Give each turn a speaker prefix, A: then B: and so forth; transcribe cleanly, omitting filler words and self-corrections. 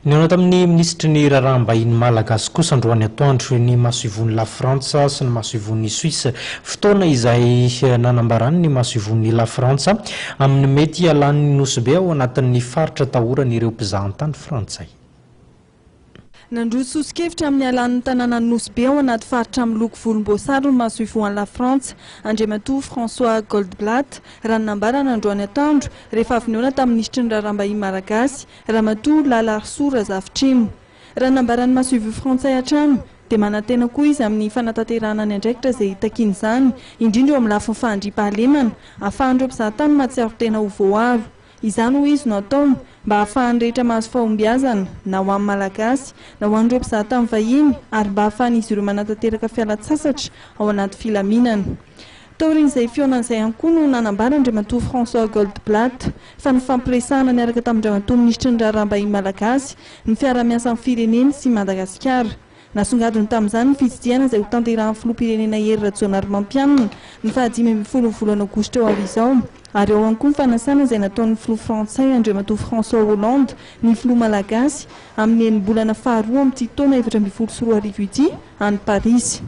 A: Nihaona tamin'ny minisitry ny Raharaham-bahiny malagasy kosa androany atoandro ny masoivohon'i Lafrantsa sy ny masoivohon'i Suisse. Fotoana izay nanambarany ny masoivohon'i Lafrantsa amin'ny mety hialan'ny Nosy Be ao anatin'ny faritra atahoran'ireo mpizahantany frantsay.
B: Nandroso soso-kevitra amin'ny halan'ny tanànan'i Nosy Be ao anaty faritra miloko volomboasary ny masoivoho an'i Lafrantsa, Andriamatoa François Goldblatt, raha ny nambarany androany atoandro, rehefa avy nihaona tamin'ny minisitry ny Raharaham-bahiny malagasy, Ramatoa Lalaharisoa Razafitrimo. Raha ny nambaran'ny masoivoho frantsay hatrany, dia manantena koa izy amin'ny fanatanterahana ny andraikitra izay takian'izany, indrindra eo amin'ny lafiny fahandriampahalemana, ahafahan'ireo mpizahatany mahatsiaro tena ho voaaro. Izany hoy izy no ataony mba hahafahan'ny rehetra mahazo fahombiazana na ho an'ny Malagasy na ho an'ireo mpizahatany vahiny ary mba hahafahan'izy ireo manatanteraka fialan-tsasatra ao anaty filaminana. Taorian'izay fihaonana izay ihany koa no nanambara Andriamatoa François Goldblatt fa nifampiresahana niaraka tamin-dRamatoa Minisitry ny Raharaham-bahiny Malagasy ny fiaraha-miasa amin'ny fireneny sy Madagasikara. Nasongadiny tamin'izany ny fitsidihana izay hotanterahan'ny filoham-pirenena Hery Rajaonarimampianina ny faha-15 ny volana aogositra ho avy izao ary ao ihany koa ny fanasana izay nataon'ny filoha frantsay Andriamatoa François Hollande ny filoha malagasy amin'ny enim-bolana faharoa amin'ity taona 2014 ity any Parisy.